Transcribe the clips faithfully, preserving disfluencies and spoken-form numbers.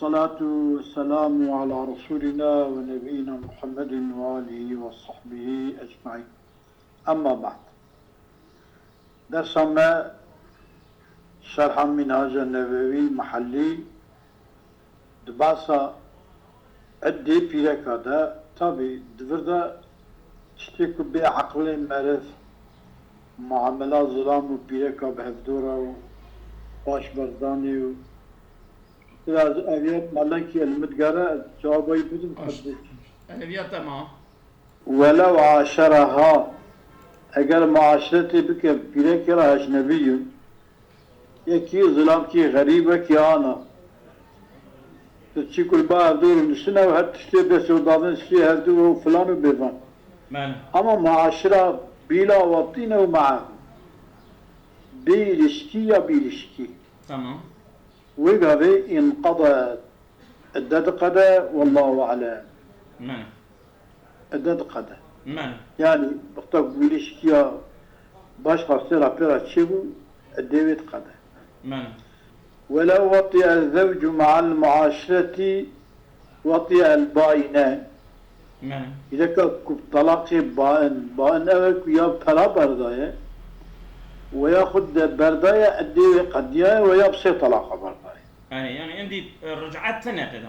Salatu ve selamu ala Resulina ve Nebiyina Muhammedin ve alihi ve sahbihi ecmaîn. Emma ba'd. Dersa me şerha Minhaca Nebewî Mihellî di behsa eddê pîreka de, tabî di vir de tiştê ku bê eqilê meriv, muamela zilam û pîreka bi hevdora û paşberdanê û Biraz eviyet malekî el min digere, ez cewaba wî bidim. Baş. Qebdê. Eviyet tema. Welew aşeraha, eger muaşretê bike pîrekê re ecnebî yo, yekî zilamkî xerîbekî ana. Tu çî ku li ba hevdû rûniştine û her tiştê destê û dadin şiyê hevdû û filan û bêvan. Belê. Ama muaşira bîla watîne û me'ehu. Bê îlişkî ya bî îlişkî. Tamam. Wê gavê înqede, idde diqede, wallahu alem. Mene. Idde diqede. Mene. Yani, wexta ku îlişkiya baş xastê re pê re çêbû, idde wê diqede. Mene. Welew watiye zewcu ma'al muaşreti watiye el baine. Mene. Îreka ku talaqê bain, bain ew e ku ya pera berdaye, we ya xwe de berdaye, eddê wê qediyaye, we ya bi sê talaqa berdaye. Yani, yani endî, e, ric'et tine tê de.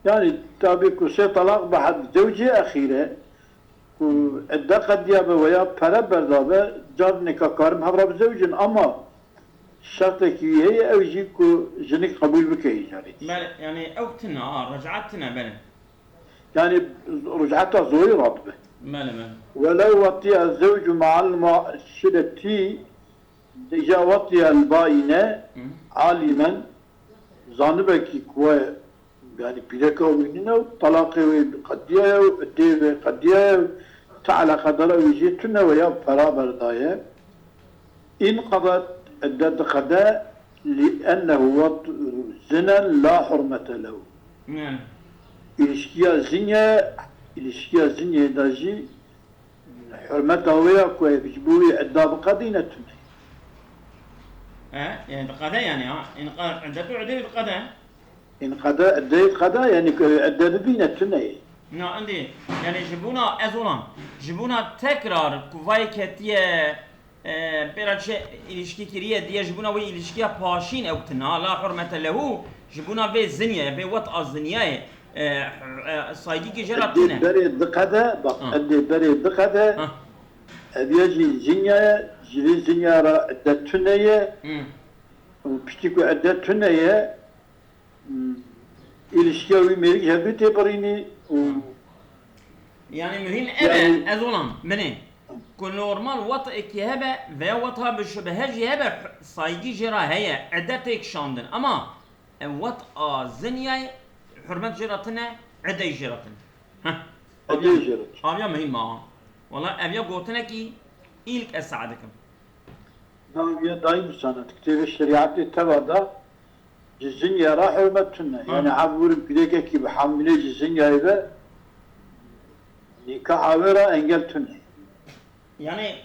Yani, tabî ku sê talaq bi hed zewcê exîr e, ku edde qediyabe we ya pere berdabe, car nêka karim hev re bizewicin, ama şertekî wî heye, ew jî ku jinik qebûl bike îcarê. Belê, yani ew tine, ha, ric'et tine, belê. Yani, ric'eta zorî radibe. Belê, belê. Welew watiye zewcu ma'al muaşretî, îca watiye el baine, Hı. alimen, zanibekî ku we, yani, pîreka wî nîne û talaqê wê qediyaye û idê wê qediyaye û ti eleqedara wî jê tune we ya pera berdaye. Înqedet, idde diqede, li ennehu wet zinen la hurmete lehu. Ne. Îlişkiya zinyê, îlişkiya zinyê de jî hurmeta wê ya ku ev ji bo wî idda biqedîne tune. E, yani diqede yani ha. Înqedet iddetu idê diqede. Înqede, idde diqede, yani ku idde bibîne tune ye. Na, endî, yani ji bona ez olan, ji bona tekrar ku vayê ketiye, E, pêra çi îlişkî kiriye, diye ji bona wê îlişkiya paşîn ew tine, la hurmete lehu, ji bona vê zinyayê, vê wet a zinyayê, e, e, saygîkî jê re tune. Berê diqede, bak, Ha. Edê berê diqede, Ha. Eviye jî zinyayê, ji vê zinyayê re edde tune ye, Hmm. Û piştî ku edde tune ye, Hmm. Îlişkiya wî mêrik hevdû tê birînî û Yani muhîm ev e, yani ez olan, binê. Ku normal wet'ekî hebe veya wet'a bi şubehe jî hebe, saygî jê re heye, ede tê kişandin. Ama ev wet'a zinyayê hurmet jê re tine, edey jê re tine. Heh. Edey jê re tine. Aviya muhîm a. Wala ev ya gotinekî îlk ez sae dikim. Nav ya dayî misana, di kitêbê şerîetê teva de ji zinyê re hurmet tune. Ha. Yani, ev wir pîrekekî bi hamîlê ji zinyayê ve nîkaha wê re engel tune. Yani,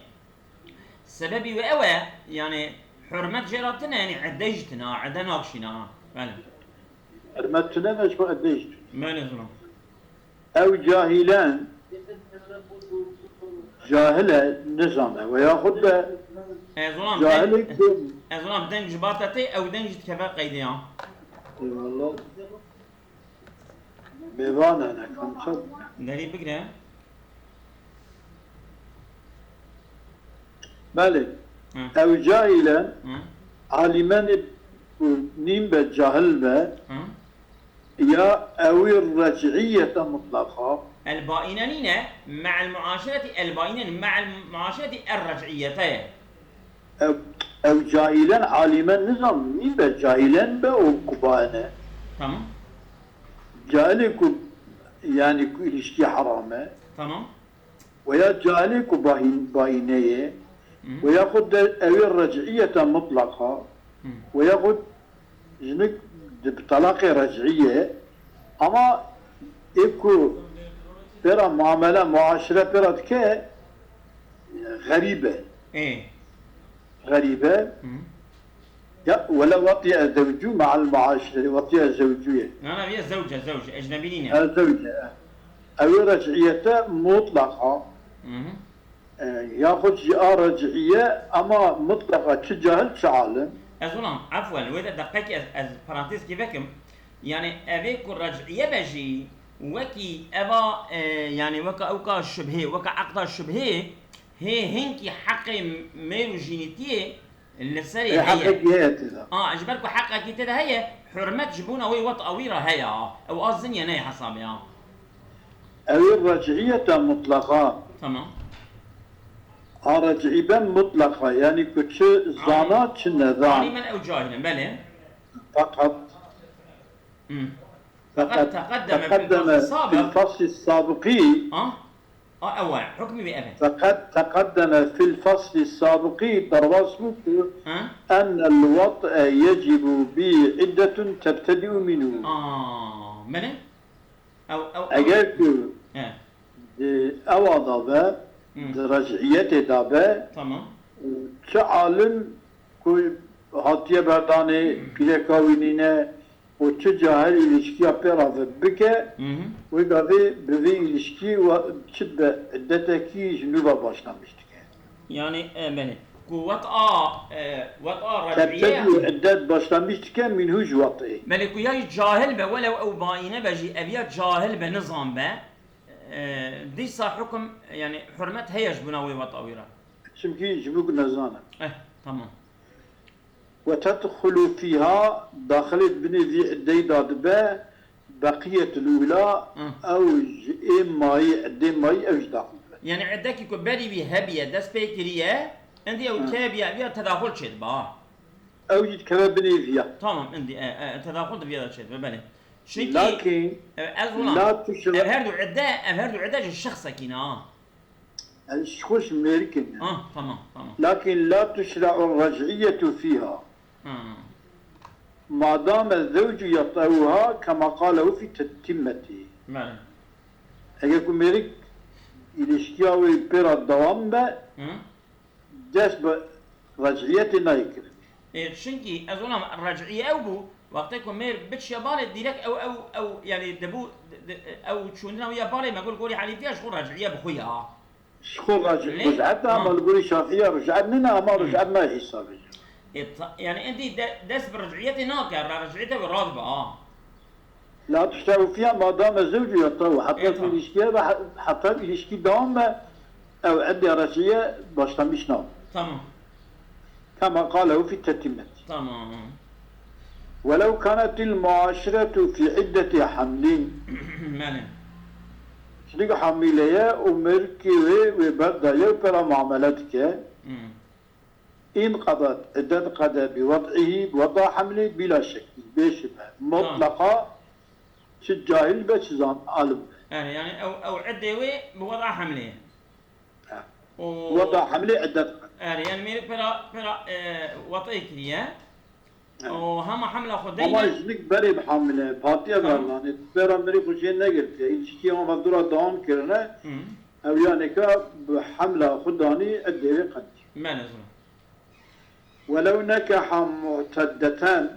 sebebî wê ew e, yani, hurmet jê re tune, yani, edde jî tune, ha, edde nakşîne, ha. Belê. Hurmet tune ve ji xwe edde jî tune. Belê, zilam. Ew cahilen, cahil e, nizane. Ve yaxud de Ez olam cahilek deng, de ez olam deng ji bar te tê, ew deng jî dikeve qeydê ya. Eyvallah. Mêvan e, ne kamçe. Derî bigre. Belê. Hı. Ew cahile, Hı. Alimenê ku nîn be, cahil be, Hı. Ya ewî rec'iyete mutlaqa. El baîne nîne, me'el muaşereti el baîne, me'el muaşereti er rec'iyete ye. Ew, ew cahîlen alîmen nizam, nîn be cahîlen be û ku baîne. Tamam. Cahilê ku, yani ku ilişkî heram e. Tamam. Weya cahilê ku bahîn-, baîne ye, Hı. Weya xwe de ewê rec'iyeta mutlaqa, Hı. Weya xwe jinik di bi talaqê rec'î ye, ama ê ku pêra muamele, muaşire pêra dike, xerîb e. Ê. Xerîb e. Hı. Ya, wele watiye zewcu me'al muaşire, watiye zewcuye. Na, na, ya zewce, zewce, ecnebî nîne. Ha, zewce. Ew ê rec'iyete mutlaqa. Hı hı. E, yaxud jî a rec'iye ama mutlaqa çi cahil çi alim. Ez ona, efwen, wê de deqekî ez, ez parantezkî vekim. Yani evê ku rec'iye be jî wekî eva, e, yani weka ewka şubhê, weka eqda şubhê, hê hinkî heqê mêr û jînîtiyê li serê E, heye. Heqekî heye tê de. A, ji ber ku heqekî tê de heye, hurmet ji bona wê wet awî re heye. Ew a zinyê neyê hesabê a. Ew ê rec'iyete mutlaqa. Tamam. A rec'î be mutlaqa, yani ku çi zana çi nezan. Alîmen ew cahilin, belê. Fakat Hmm. Fakat Fakat teqeddeme fil teqeddeme fasli sabiq. Fil fasli sabiqî. Ha? A, ew e, hukmî wê ev e. Fakat teqeddeme fil fasli sabiqî derbas bû ku Ha? ennel wat'e yecibu bi iddetun tebtedi'u minhu. A, belê. Ew, ew, ew. Eger ku He. di ewa da be, Hmm. di rec'iyetê da be, Tamam. çi alim ku hatiye berdanê pîreka wî nîne û çi cahil îlişkiya pê re ve bike, Hı hı. wê gavê bi vê îlişkî we çi be iddetekî ji nû ve başlamiş dike. Yani, e, belê. Ku wet a, e, wet a Tebtedî rec'iye. Iddet başlamiş dike mînhû ji wat'ê. Belê ku ya jî cahil be, welew ew bayîne be jî, ev ya cahil be, nizan be, e, dîsa hukm, yani hurmet heye ji bona wê wet awî re. Çimkî ji bo ku nezane. Eh, tamam. Ve tedxulu fîha, daxilê binê vî iddeyî da dibe, beqiyetul ula, Hı. Ew ji ê mayî, iddê mayî ew jî daxil dibe. Yani iddekî ku berî wî hebiye, dest pê kiriye, endî ew Hı. têbiye, viya tedaxul çêdibe, ha. Ew jî dikeve binê viya. Tamam, endî, e, e, tedaxul di viya de çêdibe, belê. Çünkü, Lakin e, ez ona, la tuşra- ev her du idde, ev her du idde ji şexsekî ne, ha. Ev ji xwe ji mêrikê ne. Ha, tamam, tamam. Lakin la tuşra'u rec'iyetu fîha. Ha. Ma dame zewcu yat'ewha kema qalehu fî tetimmeti. Belê. Eger ku mêrik îlişkiya wê pê re dewam be, Hı? dest bi rec'iyetê nayê kirin. E, çünkü ez ona rec'iye ew bû, wextê ku mêr biçiye balê, direkt ew, ew, ew, yani dibû, di, di, ew çûndina wî ya balê, me got gorî Hanîfiya ji xwe rec'iye bi xwe ya. Ji xwe re Lê- ric'et, ama Ha. Li gorî Şafiya ric'et nîne, ama ric'et nayê hesabê. E, ta- yani endî de, dest bi ric'iyetê nake, re ric'iyetê wê radibe, ha. La tuşra'u fîha ma dame zewcu yat'ewha. Heta Evet, ku îlişkiye be, heta îlişkî dewam be, ew iddê rec'iye başlamiş nabe. Tamam. Kema qalehu fî tetimmeti. Tamam. Welew kanetil muaşiretu fî iddeti hamlin. Belê. Şinik hamile ye û mêrikê wê, wê berdaye û pê re muamele dike. Hmm. Înqedat iddet qede bi wad'ihi, bi wad'a hamlê bila şek, bê şübhe. Mutlaqa çi cahil be, çi zan alim be. Yani, yani ew, ew iddê wê bi wad'a hamlê ye. Ha. O- Wad'a hamlê iddet qede. Yani, yani mêrik pera, pera, e, wad'ê kiriye. Evet. O hema hamla xwe Ama deyne. jinik berê bi hamile, patiye Tamam. berdanê, pera mirî xwe jê negirtiye, îlişkiya wan ve dûra dewam kirine, Hı. ew yanêka bi hamla xwe danî iddê wê qedî. Belê zor. Welew nekeha mu'teddeten,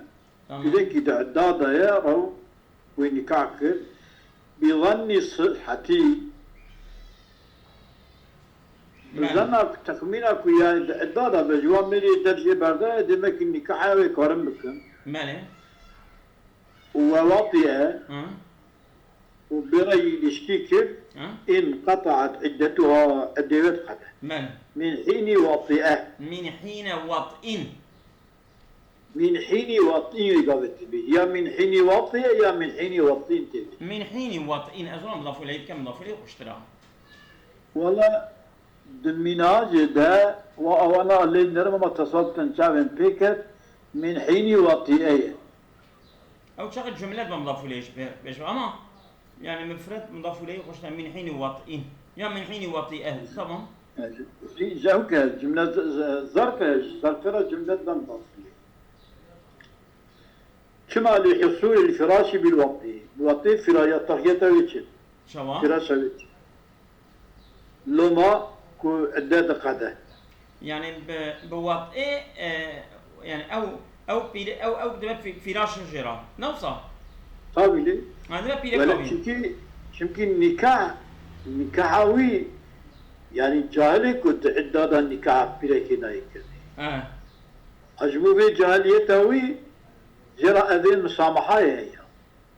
Tamam. Pîrekî di idda de ye, rew wê nikah kir. Bi zannî sihhetî. Bi Belê. Zanna ku, texmîna ku, yani di idda de be, ji wan mêrê der jê berdaye, demek ki nikaha wê karin bikin. Belê. Û we watiye Hı. û bê re îlişkî kir, Hı. Înqetaet iddetuha, iddê wê diqede. Belê. Min hînî wati'e. Min hîne wat'in. Min hînî wat'in wê gavê tê bî. Ya min hînî wat'e ya min hînî wat'in tê bî. Min hînî wat'in. Ez ona mudafûleyî dikim, mudafûleyî xweştir a. Wala di mînacê de wa awana lê nerim ama tesawuf kin çavên pê ket, min hînî wat'e ye. Ew çaxê cumle dibe mudafûleyî ji pê, pêş ve ama yani mufred mudafûleyî xweştir a, min hînî wat'in. Ya min hînî wat'e. Tamam. Ji ew ke cumle z-, z-, zarf e, ji zarfê re cumle dibe mudafûleyî. Çima li husûlil firâşî bil wat'î. Bi wat'î fira-, ya taxiyeta wê çi? Çawa? Firaşa wê çi? Loma ku idde diqede. Yani bi, bi wat'ê, e, yani ew Ew pîre-, ew, ew dibe fî-, fîraş in jê re. Ne wisa? Tabii. Ha, dibe pîreka wî. Çünkü, çünkü nikah, nikaha wî, yani cahilê ku di idda da nikaha pîrekê nayê kirinê. He. A ji bo vê cahiliyeta wî, jê re evê misamahayê heye.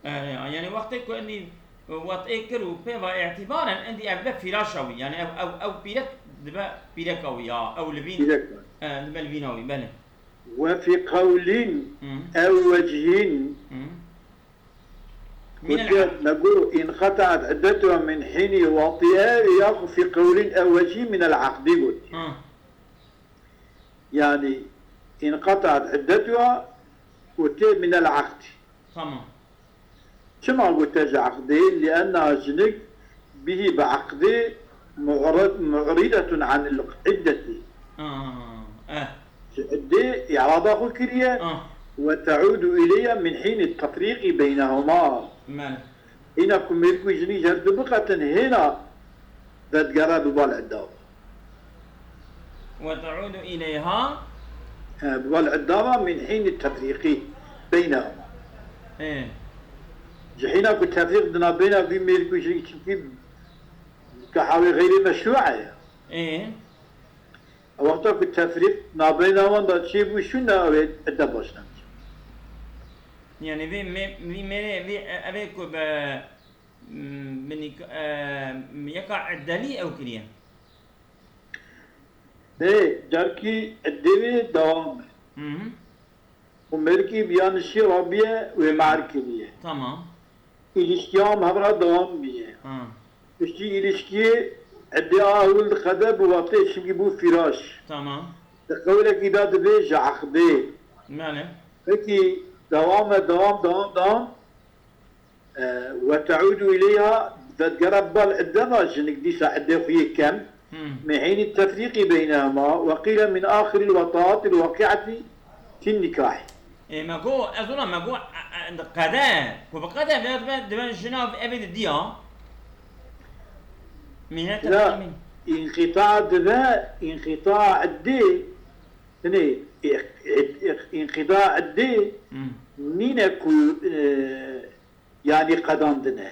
E, ya, yani wextê ku endî wet'ê kir û pê ve îtîbaren endî ev be fîraşa wî. Yani ew, ew, ew pîrek dibe pîreka wî ya. Ew li vîn, Pîrek. e, dibe li vîna wî, belê. Ve fi qewlin Hı. ew wechîn. Hı. Gotiye, me got, inqetaet iddetuha min hînî watiye, ya ku fi qewlin ew wechîn min el aqdî gotiye. Hı. Yani, inqetaet iddetuha gotiye min el aqdî. Tamam. Çima gote ji aqdê? Lienna jinik bihî bi aqdê mu'ri-, mu'rîdetun anil iddetî. Ha, eh. Ji iddê îrada xwe kiriye. Ah. Ve te'ûdu ileyha min hînî tefrîqî beynehuma. Mel. Hîna ku mêrik û jinî ji hev du biqetin, hêna vedigere bi bal idda. Ve te'ûdu ileyha. He, bi bal idda ve min hînî tefrîqî beynehuma. Ê. Ji hîna ku tefrîq di navbeyna vî mêrik û jinî, çimkî nikaha wê xeyrê meşrû ye. Ê. Wexta ku tefrîq navbeyna wan de çêbû, şûna ew ê idde başlend. Yani vê me-, vî mêrê, vî e-, evê ku be, m, bi nik-, e, yeka iddelî ew kiriye. Dê, carkî iddê wê dewam e. Hı hı. Û mêrikî bi ya nişî rabiye wê mehr kiriye. Tamam. Îlişkiya em hev re dewam biye. Ha. Piştî îlişkiyê iddê a ewil diqede bi wextê çimkî bû fîraş. Tamam. Di qewlekî de dibê ji eqdê. Belê. Pekî dewam e, dewam, dewam, dewam. E, ve te'ûdu ileyha, vedigere bal idde ve jinik dîsa iddê xwe yê kem. Hı. Min hînî tefrîqî beynehuma ve qîle min axiril weta'atil waqi'etî fin nikahî. Ê, me got, ez ona me got, e, e, qede, ku bi qede ve, ve, dibe jina evê de diya. Mîne La, înqîta dibe, înqîta iddê, yani, e, e, e, înqîta iddê Hı. nîne ku, e, yani qedandine.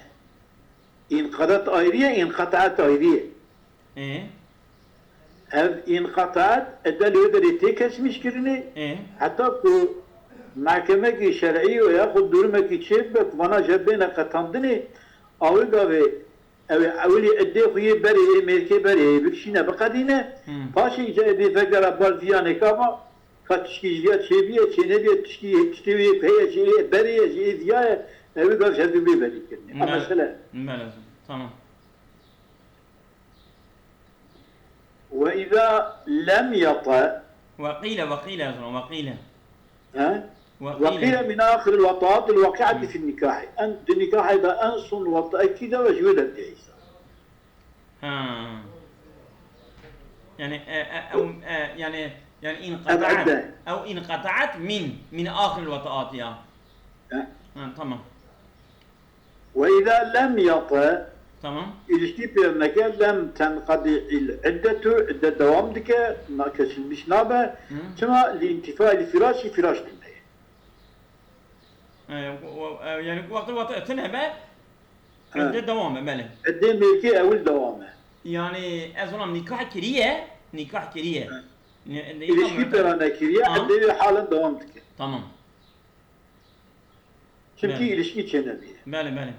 Înqedat ayrı ye, înqetaet ayrı ye. Ê. Ev înqetaet edel wê derê tê kesmîş kirinê, Ê. heta ku mehkemekî şer'î û yaxud durumekî çêbibe ku vana ji hev bêne qetandinê, a wê gavê ew ê ewilî iddê xwe yê berê, ê mêrkê berê, ê bikişîne biqedîne, Hmm. paşê îca ê bê vegera bal viya nêka va, ka tişkî ji viya çêbiye, çênebiye, tişkî, tiştê wê yê ku heye ji ê berê ye, ji ê viya ye, ew ê gav ji hev du bê berî kirinê. Ev Me- mesele. Mele, tamam. Ve îza lem yata. Ve qîle, ve qîle, ez ve qîle. He? Ve Ve qîle min axiril weta'atil waqi'ati fin nikahî. En, di nikahê de en son wetaekî de ve ji wê de dihîsa. Ha. Yani, e, e, ew, e, yani, yani Ev inqataat. edde. Ew inqataat min, min axiril wetaat ya. He. Ha, tamam. Ve îza lem yata, Tamam. ilişkî pêr neke, lem tenqedi'il iddetu, idde dewam dike, na kesilmiş nabe. Hı. Çima? Li intifa'il firaşî, firaş tune ye. E, o, o, e, yani wextê wextê tune be, Ha. Idde dewam e, belê. Iddê mêrkê ewil dewam e. Yani ez ona nikah kiriye, nikah kiriye. Ha. Ne- ne- Ilişkî nikah- pêra nekiriye, Ha. iddê wê halen dewam dike. Tamam. Çimkî Belê. ilişkî çênebiye. Belê, belê.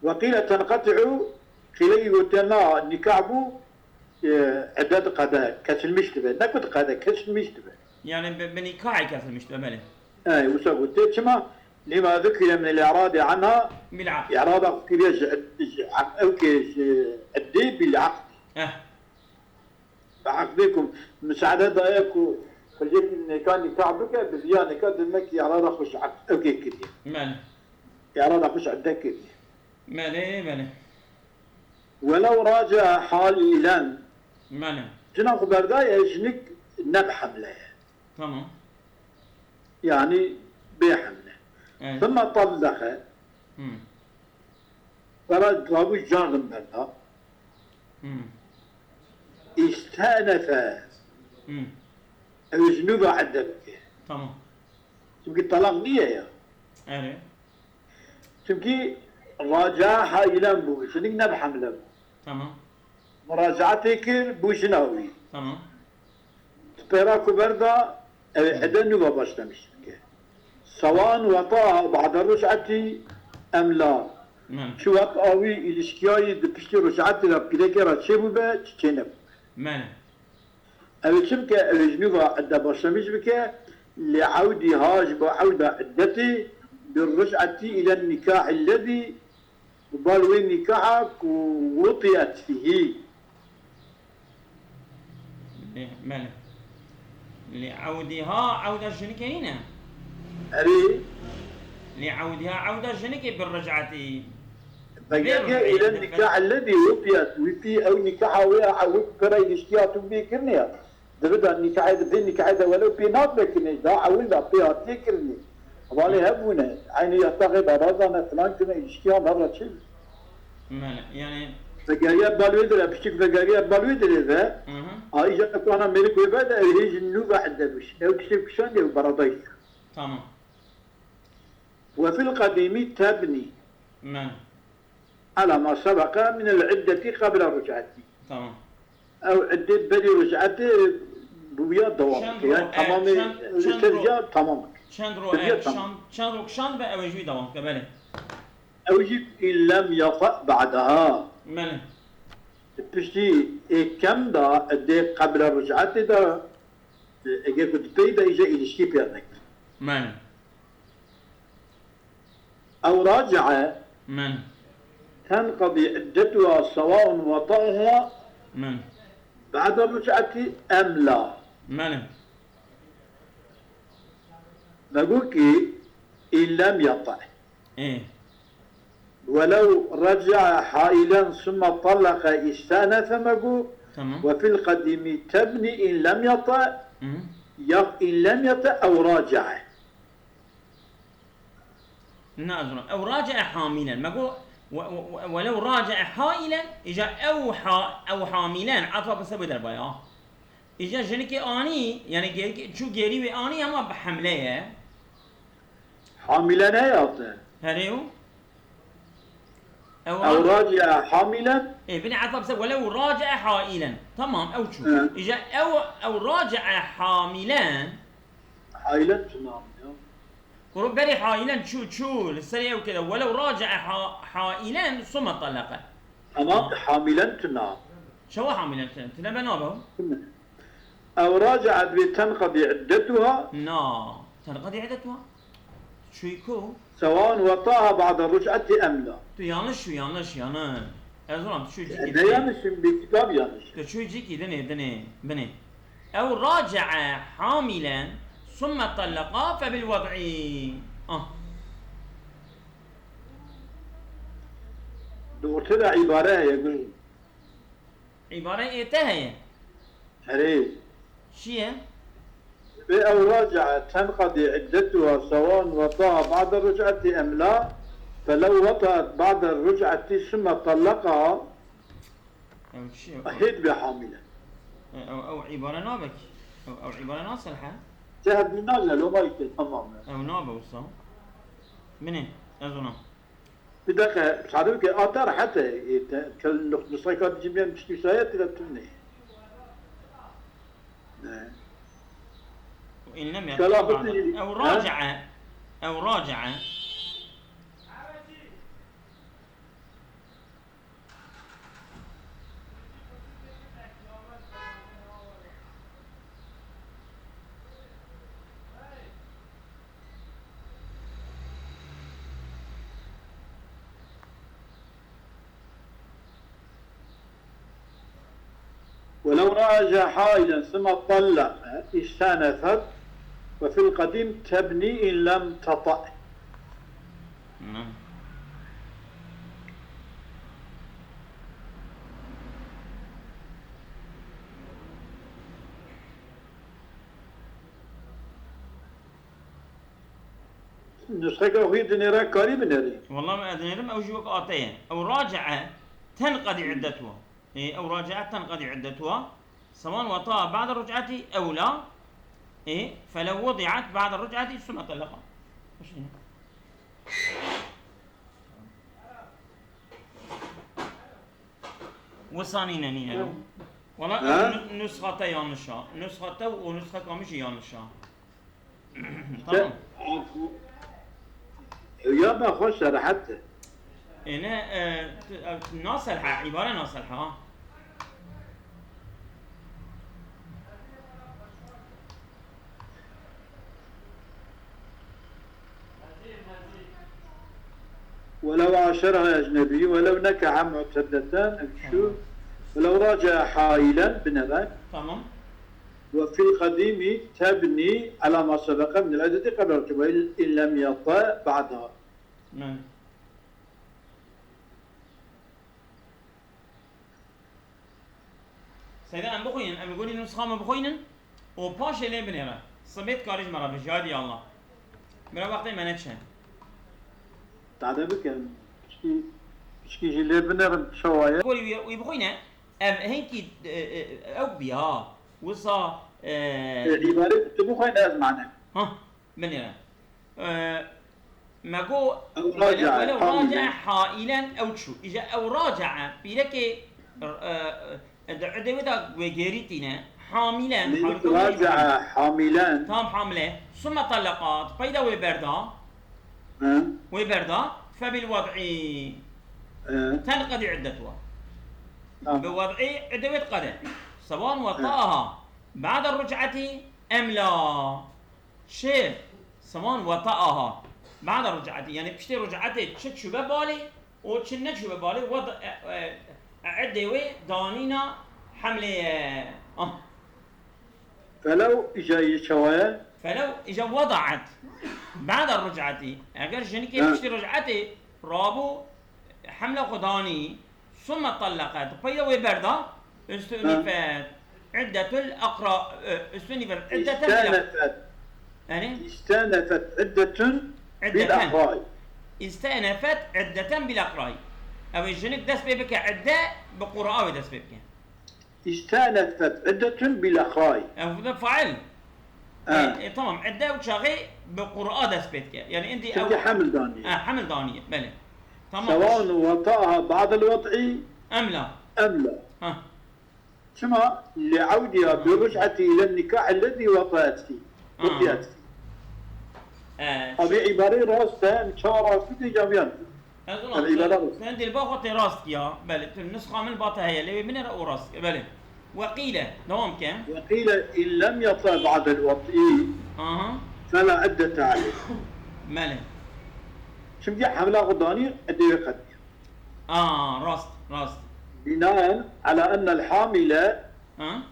Ve qîle tenqeti'u, qîleyî gote na, nikah bû, e, idde diqede, kesilmiş dibe. Ne ku diqede, kesilmiş dibe. Yani bi, bi nikahê kesilmiş dibe, belê. E, wisa gote, çima? Lima zukire min el-i'radi anha, Bil aqd. Îrada xwe kiriye ji, ji, ewkê ji iddê bil aqd. Eh. Bi aqdê ku misaade daye ku xwecêkî nêka nikah bike, bi viya nêka demekî îrada xwe ji aqd ewkê kiriye. Belê. Îrada xwe ji idde kiriye. Belê, belê. Welew raca halilen. Belê. Jina xwe berdaye, jinik ne bi hemle ye. Tamam. Yani bê hemle. Evet. Thumma tallaka. Hı. Wela rabû can berda. Hı. İstenefe. Hı. Ew ji nû ve idde bike. Tamam. Çimkî telaq niye ya. Erê. Çimkî raca hailen bû, jinik ne bi hemle bû. Tamam. Muracaetê kir, bû jina wî. Tamam. Di pêra ku berda, ew ê Hı. ede nû ve başlamiş bike. Sewan wetaha ba'de ric'etî em la. Hı. Çi weta wî îlişkiya yî di piştî ric'etê de pîrekê re çêbûbe, çi çênebûbe. Hı. Ew ê çi bike? Ew ê ji nû ve ede başlamiş bike. Li ewdîha ji bo ewda iddetê bi ric'etî îlen nîkahî lezî Û bal wê nîkaha ku wutiyet fîhî. Lê, belê. Lê ewdîha ewda jinikê nîne? Erê. Lê ewdîha ewda jinikê bi ric'etî. Vê Vegeriya ric'etî île di nîkah ellezî wutiyet. Wî fî ew nîkaha wê ya ew wê ku pêra îlişkiya tu bê kirine ya. Di vê de nîkahê de, vê nîkahê de welew pê nat vekirin, da ewil de pê hatiye kirinê. Hevalê hebûne, eynî yasaxê de razane, filan kirine, îlişkiyan her re çi? Mele, yani Vegeriya bal wê dire, piçik vegeriya bal wê dire ve, Hı hı. a îca ku ana mêrik wê ve de, ew hê ji nû ve idde bû. Ew tiştê kişandê û beradayî. Tamam. Ve fil qedîmî tebnî. Mele. Ala ma sebeqa min el iddeti qabla ric'etî. Tamam. Ew iddê berî ric'etê bi wiya dewam Çend dike. Yani ro-, e, tamamê çend, çend ro-, serca tamam dike. Çend ro-, Serca e, tamam. Çend, çend ro kişand be ew jî dewam dike, belê. Ew jî in lem yata ba'daha. Belê. Piştî êkem da iddê qabla ric'etê da, e, eger ku di pey de îca îlişkî pêr nekir. Belê. Ew raci'e Men. tenqedî iddetuha sewaun weta'uha Men. ba'de ric'etî em la. Men. Me got kî in lem yata'. Ê. Welew raca'a hailen summe tallaka istanefe me got Tamam. ve fil qedîmî tebnî in lem yata' Hı. ya in lem yata' ew raci'e. Na, ez wan. Ew raci'e hamilen. Me got, we-, we-, we-, welew raci'e hailen, îca ew ha-, ew hamilen, atfa bi sebê derbaya. Îca jinikê anî, yani gêrikê, çû gêrî wê anî, ama bi hemle ye. Hamilen heye te. Herê yo. Ew Ew ra- raci'e hamilen. Ê, binê atfa bi sebê, welew raci'e hailen. Tamam, ew çû. Hı. Îca ew, ew raci'e hamilen. Hailen çi nam ya? Kuro berê hailen çû, çû, li serê ew kede, welew raci'e ha-, hailen summe tallaka. Ama Ha. hamilen tuna. Çawa hamilen tuna? Tune be nabe o? Tune. Ew raci'e dibê tenqedî iddetuha. Na, tenqedî iddetuha. Çûyî ku? Sewan wetaha ba'de ric'etî em la. Tu yanlış çû, yanlış, yanlış. Ez wan tu çûyî cîkî Ne dinê. yanlışım, bir kitab yanlış. Tu çûyî cîkî dinê, dinê, binê. Ew raci'e hamilen summe tallaka fe bil wed'i. Ah. Di ortê de îbare heye, gul. Îbare ê te heye. Erê. Çi ye? Ve ew raci'e tenqedî iddetuha sewan wetaha ba'de ric'etî em la, felew weta'et ba'de ric'etî summe tallaka Ew çi ye? hêt be hamile. E, ew, ew îbare nabe kî. Ew, ew îbare naselhe. Te hebî naje, loma ite tamam e. Ew nabe wisa. Binê, ez ona. Bir dakika, müsaade ki atar hete, e, te, kel nuk-, nusayka dijim ben piştî sayet ile tune. Ne. Û in lem Şela yata ba'da. Ew raci'e. Ew raci'e. ولو راجع حائلا ثم طلق استأنفت وفي القديم تبني إن لم تطأ. Nusxeka xwe yê dinêre karî binêrî. Wela ez dinêrim, ew jî wek ate ye. Ew raci'e tenqedî iddetuha. Ê, ew raci'e tenqedî iddetuha. Sewan weta ba'de ric'etî ewla. Ê, felew wudi'et ba'de ruc'ati sümme tellaka. Wisa nîne, nîne lo. Wala, ha? Nu-, nusxa te yanlış a. Nusxa te û nusxa kamî jî yanlış a. Tamam. Ya me xweş e, rehet e. Ê ne, e, t-, e, naselhe, îbare naselhe ha. ولو عاشرها أجنبي، ولو نكح معتدة، şu, ولو راجع حائلا، binêre. Tamam. وفي القديم تبني على ما سبق من العدة قبل الرجعة، وإن، إن لم يطأ بعدها. Belê. Seyda, em bixwînin, em li gorî nusxa me bixwînin û paşê lê binêre. Sibê dikarî ji me re bêjî, haydi ya Allah. Bira wextê me neçe. Tade bikin. Pişkî, pişkî jî lê binêrin, çawa ye? Gorî wî, wî bixwîne, ev hinkî, e, e, ew bî ha. Wisa, e, E, îbarê tu bixwîne ez mane. Ha. Binêre. E, me got, Ew welew, racae, welew hamilen. Racae hailen ew çû. Îja ew racae, pîrekê, e, e, di idê wê de wê gêrî tîne. Hamilen, Lê halûka wê jî racae hamilen. Tam hamile. Sümme tellaka, peyda wê berda. Hı. Wê berda. Febil wad'i. Hı. Tenqedi iddetuha. Tamam. Bi wad'i idde wê diqede. Sewan Hı. Wata'aha. Ba'de ruc'ati em la. Çi? Sewan wata'aha. Ba'de ruc'ati. Yanî piştê ruc'atê çi çûbe balê û çi neçûbe balê, wad-, e, e, e, iddê wê danîna hemlê ye. Ah. Felew îca yê çawa ye? Felew îca wada'et. Ba'de ruc'ati. Eger jinikê Ha. Piştê ruc'atê rabû hemla xwe danî, Sümme tellaqet. Peyda wê berda. Üstünifet. İddetul akra, e, üstünifet. İddeten bil ak-, İstenefet. Yani? İstenefet iddetun bil İddeten. Akrai. İstenefet iddeten bil akrai. Ew ê jinik dest pê bike idde, bi qura wê dest pê bike. İstenefet iddetun bil akrai. Ew de fail. Ha. E, e, tamam. Edde ew çaxê bi qura dest pê dike. Yani indi Çünkü ew hemil daniye. Ha, hemil daniye. Belê. Tamam. Sewaun wataha ba'del wad'i Em la. Em la. Ha. Çima? Li evdiya bi ric'eti ile nikah ellezî wataet fî. Ha. Watiet fî. E, Abi îbarê rast e, em çawa rast bike caviyan. Ez ulan, Em îbare tu, rast. Sen dilba xwe tê rast kiya. Belê, tu nusxa min ba te heye, lê wê binêre û rast. Belê. Ve qîle, dewam ke. Ve qîle in lem yata ba'del wad'i Aha. Fela iddete aleyh. Belê. Çimkî hemla xwe danî, iddê wê qediya. Aa, rast, rast. Binaen ala ennel hamile Ha?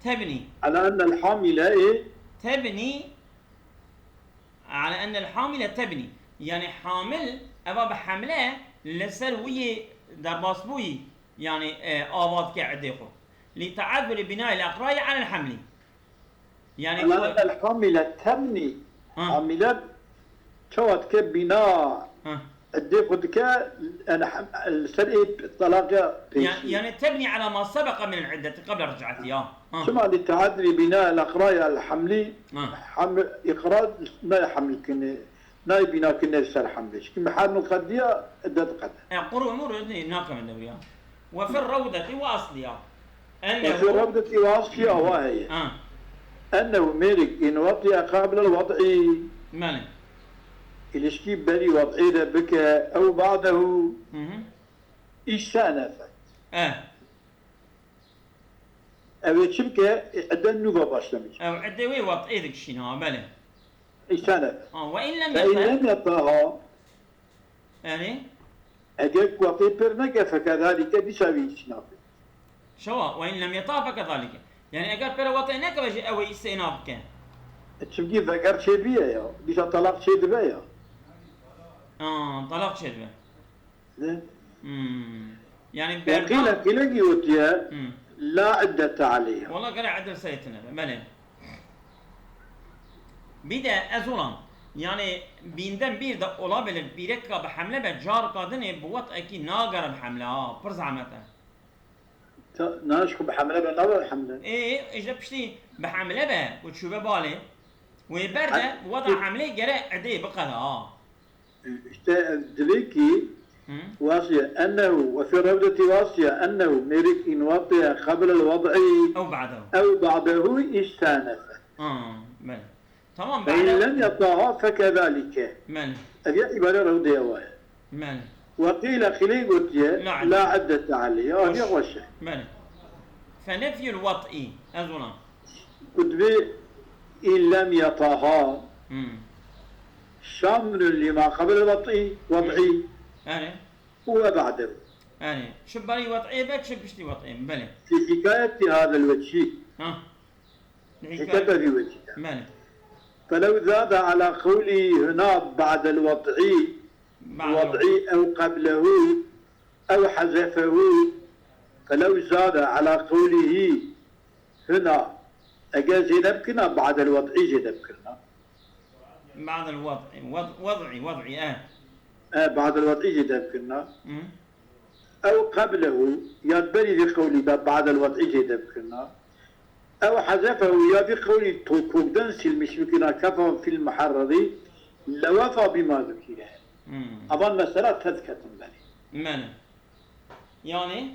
Tebnî. Ala ennel hamile, e? Tebnî. Ala ennel hamile tebnî. Yani hamil, eva bi hemle li ser wî derbasbûyî, yani, e, ava dike iddê xwe. Li teazzuri binayil eqrayî alel hemlî. Yani Ala ennel hamile tebnî. Ha. Hamile çawa dike bîna Ha. iddê xwe dike, yani hem, li ser ê talaqa Ya-, pêşî. Yani tebni ala ma sebeqa min al-iddeti qabla ric'ati ya. Ha. Çima li teadri bina el-iqra ya el-hamli, Ha. haml, iqra nayê haml kirinê, nayê bina kirinê li ser hamlê. Çimkî mi haml qediya, iddet qede. E, quru umur ne, nakeme devriya. Ve fir rewdeti ve asliya. Ennehu Ve fir rewdeti ve asliya wa heye. Ha. Ennehu mêrik in watiya qabla el-wad'i. Belê. İlişkî berî wad'ê de bike, ew ba'dehu Hı hı. istenefet. E. Ew ê çi bike? Idde nû ve başlamış. Ew idde wê wad'ê dikişîne, ha, belê. İstenefet. Ha, ve in lem Fe in yata. Lem yataha. Yani? Eger ku wad'ê pir neke, fekedalike dîsa wî îstînaf e. Şewa, ve in lem yata fekedalike. Yani eger pere wad'ê neke ve jî ew ê îstînaf bike. E, çimkî veger çêbiye ya. Dîsa talaq çêdibe ya. Ha, talaq çêdibe. Ne? Hmm. Yani Ve berda- qîle, qîle ki gotiye, Hmm. La iddete aleyha. Wala gere idde serê tine be, belê. Bir de ez olan, yani binden bir de olabilir, pîreka bi hemle be, car kadinê bi wad'ekî nagere bi hemle, ha, pir zehmet e. Ta-, na ji xwe bi hemle be, nabe bi hemle. Ê, îja piştî bi hemle be û çûbe balê. Wê berde, He- wada hemlê gere edê biqede, ha. İşte, e, dilê ki Hı. Wasiye, ennehu, ve fi revdeti Wasiye, ennehu, mêrik in watiye qebel el wad'i Ew ba'dehu. Ew ba'dehu istenefe. Ha, belê. Tamam, Fe in ba'de- lem yataha fekezalike. Belê. Ev ya îbare rewdeye wa ye. Belê. Ve qîle, qîlê gotiye, La la iddete aleyha, ev ya Hoş. Xweş e. Belê. Fe nefyul wad'i, ez ona. Û divê in lem yataha Hmm. şamilun lima qebel wad'i, wad'i. Yani. Û we ba'dehu. Yani, çi berî wad'ê be, çi piştî wad'ê be, belê. Fi hikayeti hadel wecî. Ha. Hikayet- Hikayeta vî wecî. Belê. Felew zade ala qewlî huna ba'del wad'i, Ba'del wad'i ew qeblehu, ew hazefehu. Felew zade ala qewlîhi huna. Eger zêde bikirina, ba'del wad'i zêde bikirina. Ba'del wad'i, wad-, wad'i, wad'i, e. E, ba'del wad'i zêde bikirina. Hı. Ew qeblehu, ya berî vî qewlî de ba'del wad'i zêde bikirina. Ew hazefehu, ya vî qewlî to-, kokden silmiş bikirina, kefa fil muharreri, lewefa bima zukire. Hmm. Avan mesela tez ketin belê. Mene. Yani?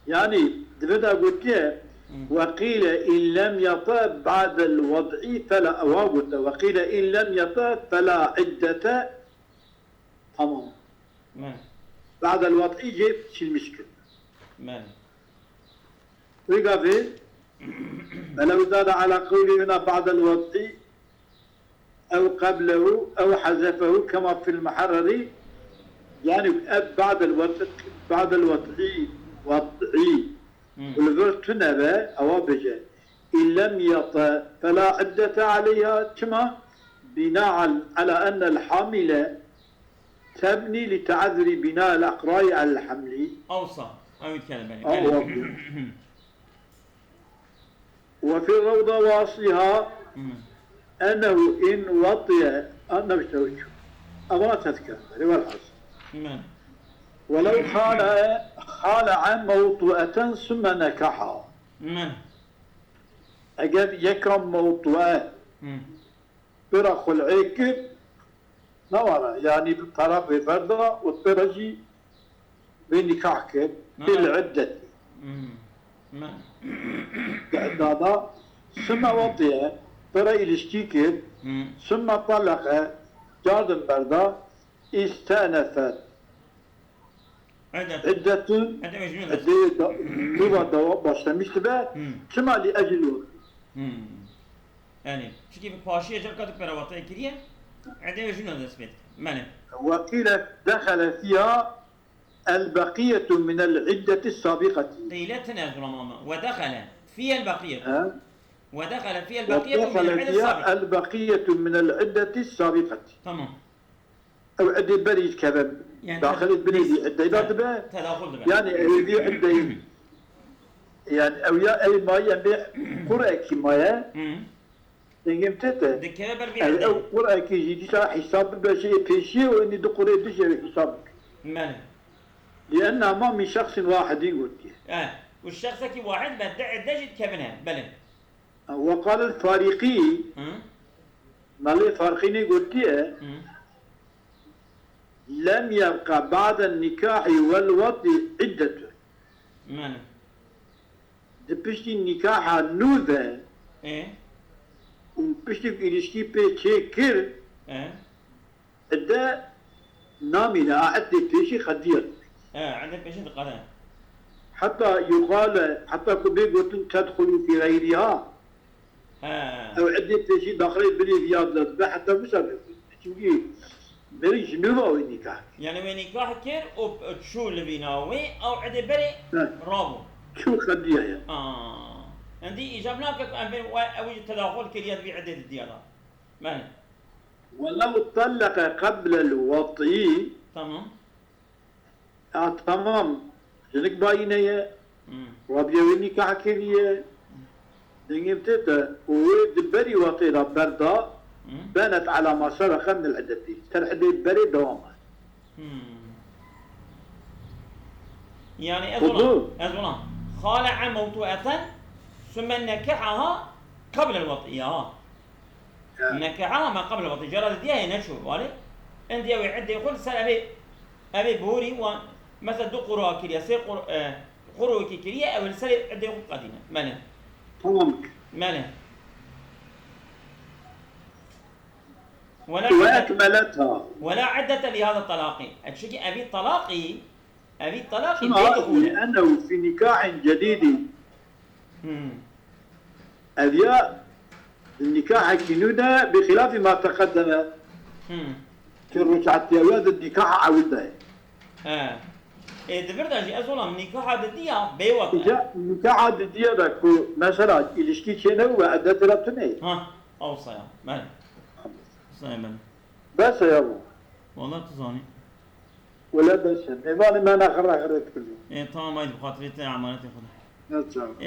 Yani, divê de gotiye, Hmm. Ve qîle in lem yata ba'del wad'i fela, ewa gote, ve qîle in lem yata fela iddete, tamam. Mene. Ba'del wad'i jê çilmiş kir. Mene. Wê gavê, felew zade ala qewlî huna ba'del wad'i ew qeblehu ew hazefehu kema fil muharreri, yani ev ba'del wad'i, ba'del wad'i, wad'i, Hmm. li vir tune be, ewa bêje, in lem yata fela iddete aleyha, çima? Binaen ala ennel hamile tebni li teazzuri bina'il aqra'i alel hamli. Awsa, ew dikene belê. Aw, Belê. Wa fi rewda wasiha Hmm. ennehu in watiye, ennehu işte uçu. Ama tezker, velhasil. Hmm. Welev hale, hale mewtu'eten sümme nekaha. Hmm. Eger yeka mewtu'e Hmm. pêra xul'ê kir, newara, yani bi para vê berda û pêra jî vê nikah kir, Aha. Fil iddetî. Hmm. Me. Di idda da, sümme watiye, pêra ilişkî kir, Hmm. sümme talleqe, cardin berda, istenefet. Iddet. Iddetun, Idde ve jünun idde da, nûva da başlamıştı be, Hmm. çima li ecil yok. Hmm. Yani, çünkü bir paşiye cevka tu pera vataya kiriye, idde ve jünun dest pê dike. Mene. Ve qîle dehale fiha el beqiyetu minel iddeti sabiqati. Qîle tine ez bulamam. Ve dehale fiyel beqiyetu. He? Ve dehale fiyel Ve beqiyetu dehale minel iddet fiha sabiqati. El beqiyetu minel iddeti sabiqati. Tamam. Ew edê berî dikeve, Yani daxilê te-, binê vî te-, iddeyê de te-, dibe. Tedaxul dibe. Yani ew vî iddeyê, yani ew ya ey maye em bê qurekî maye. Hı. Dengê min tê te. Dikeve ber vî Ew, iddeyê. Ew qurekî jî dîsa hesab bibe jê pêşiyê û enî du qurê dijî ew hesab bike. Belê. Li enna ma min şexsin wahidîn gotiye. E, û şexsekî wahid be di idde jî dikevine. Belê. Ve qal el Farîqî, Hı. Malê Farqînê gotiye, Hı. Lem yebqa ba'den nikahi vel wati iddetun. Mene. Di piştî nikaha nû de Ê? Û piştî ku îlişkî pê çê kir, Ê? Ede namîne, a edê pêşî qediye. He, edê pêşî diqede. Heta yuqale, heta ku bê gotin tedxulu fî xeyriha. He. Ew edê pêşî daxilê binê viya de dibe heta wisa bê. Çimkî berî ji nû ve wê nîkah kir. Yani wê nîkah kir û çû li vîna wê, ew edê berê He. Rabû. Çû qediye ya. Aa. Endî îcab nake ku em bên we, ew jî tedaxul kiriye di vî edê di diya de. Belê. Welew telleke qeblel wat'î. Tamam. Ya tamam. Jinik bayîne ye. Hmm. Rabiye wê nîkah kiriye. Dengê min tê te. Û wê di berî wat'ê de berda. Hmm. Benet ala ma sebeqe min el iddetî. Ser iddetê berê dewam e. Hmm. Yani ez ona, ez ona. Khala'a mewtu'eten sümme nekahaha qable'l vat'i ya. Nekahaha ma qable'l vat'i. Cara didiya ye neçû, wale. Endi ew ê iddê xwe li ser ev ê, ev ê borî wan, mesela du qura kiriye, sê qur-, e, qurûkî kiriye, ew ê li ser ê iddê xwe qedîne. Mele. Tamam. Mele. Wela Ve iddet-, ekmeletha. Wela iddete li hada talaqi. E, çünkü evi talaqi, evi talaqi Şuna bê dixule. Ennehu fi nikahin cedidin. Hmm. Ev ya nikahekî nû de bi xilafî ma teqeddeme. Hmm. Ki rocatiya wê di nikaha ewil de ye. He. Ê, di vir de jî ez olam nikaha didiya bêwat e. Îca nikaha didiya de ku mesela îlişkî çêne û ve edetê re tune ye. Ha, ew saya. Bele. Saya bele. Bes e ya bu. Wala tu zanî. Wele bes e. Mêvanê me nexir nexir dikirî. Ê, tamam, haydi, bi xatirê te, emanetê xwe de. Ne çawa. Ê,